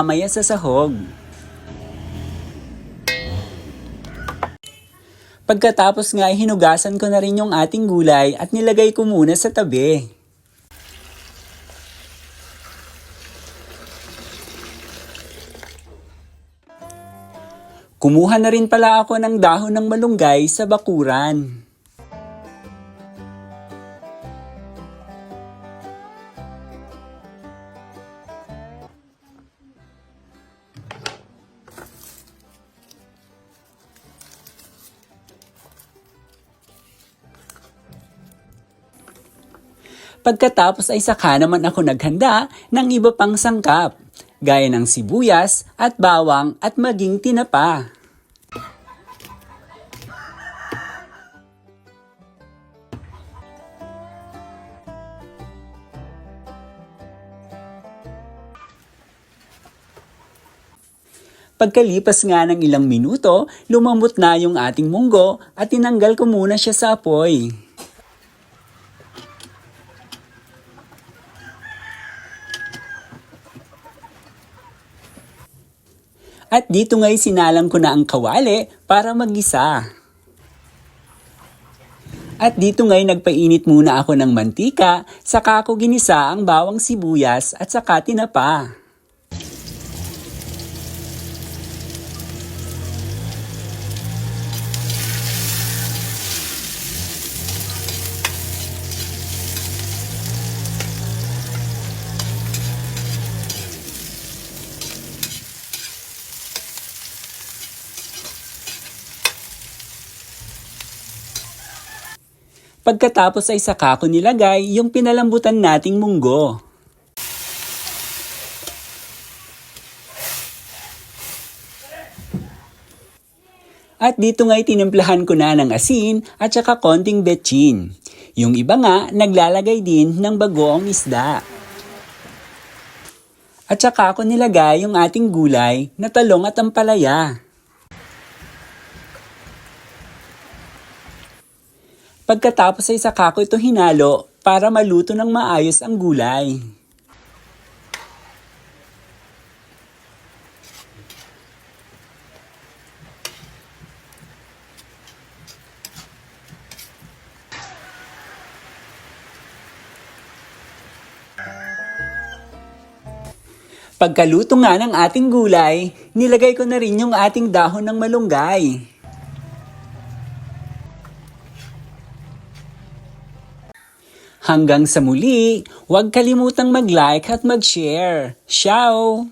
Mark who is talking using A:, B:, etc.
A: mamaya sa sahog. Pagkatapos nga hinugasan ko na rin yung ating gulay at nilagay ko muna sa tabi. Kumuha na rin pala ako ng dahon ng malunggay sa bakuran. Pagkatapos ay saka naman ako naghanda ng iba pang sangkap, gaya ng sibuyas at bawang at maging tinapa. Pagkalipas nga ng ilang minuto, lumambot na yung ating munggo at tinanggal ko muna siya sa apoy. At dito nga'y sinalang ko na ang kawali para maggisa. At dito nga'y nagpainit muna ako ng mantika, saka ko ginisa ang bawang sibuyas at saka tinapa. Pagkatapos ay saka ko nilagay yung pinalambutan nating munggo. At dito nga'y tinimplahan ko na ng asin at saka konting betchin. Yung iba nga naglalagay din ng bagoong isda. At saka ko nilagay yung ating gulay na talong at ampalaya. Pagkatapos ay saka ko ito hinalo para maluto ng maayos ang gulay. Pagkaluto nga ng ating gulay, nilagay ko na rin yung ating dahon ng malunggay. Hanggang sa muli, huwag kalimutang mag-like at mag-share. Ciao!